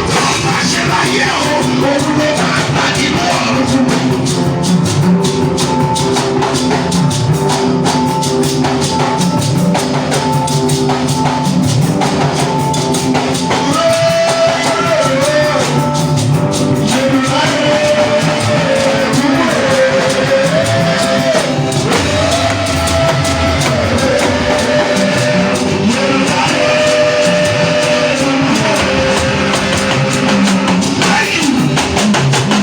Ohun tó bá ṣe láyé o, òun ló máa gbà nínú ọ̀run. Thank you.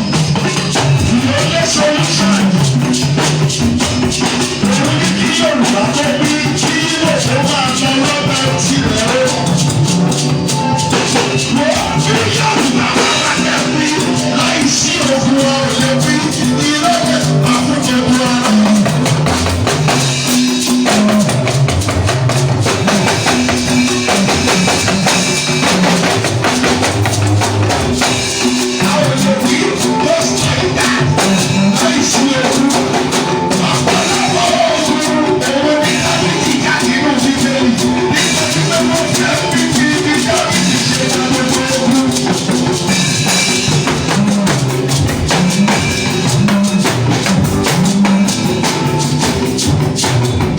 The only solution òun ní kí Yorùbá tó bí kí Ìgbò tó máa lọ lọ́bẹ̀ tirẹ̀ o. Wọ́n bí Yorùbá bá bá jẹ́ bí láìsí ogun ọ̀rọ̀ lè bí ilé àfúnjẹ̀bù ara. Àwọn lè wí just like that láìsí ogun. Ọ̀pọ̀lọpọ̀ ogun òun ní Dáfídì jà nínú Bíbélì nítorí pé wọ́n fẹ́ fi bí Dáfídì ṣe jà gbogbo ogun.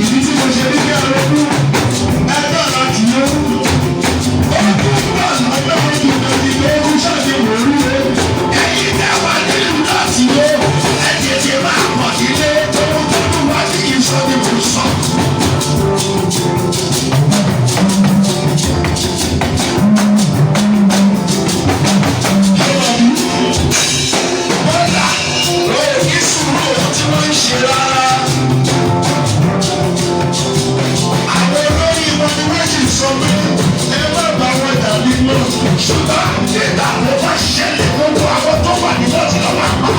Ìdí tí mo ṣe ní kí ẹ ronú ẹgbẹ́ láti yó. Ogun wà lọ́jọ́ ìgbàlódé ṣáàbí wòlú o. Ẹ̀yin tẹ́ wà nílùú láti yó. Ẹ tètè máa pọ̀ nílé. Ohun tó dùn wá ní ìsọ ni mò ń sọ. Bọ́lá ò ní sùúrù ohun tí wọ́n ń ṣe rárá. Àwọn olórí wọn ni wọ́n sì sọ pé ẹ má bá wọn jà nínú. Ṣùgbọ́n nígbà tó bá ṣẹlẹ̀, gbogbo àwọn tó wà ní wọ́n ti lọ́ máa pa.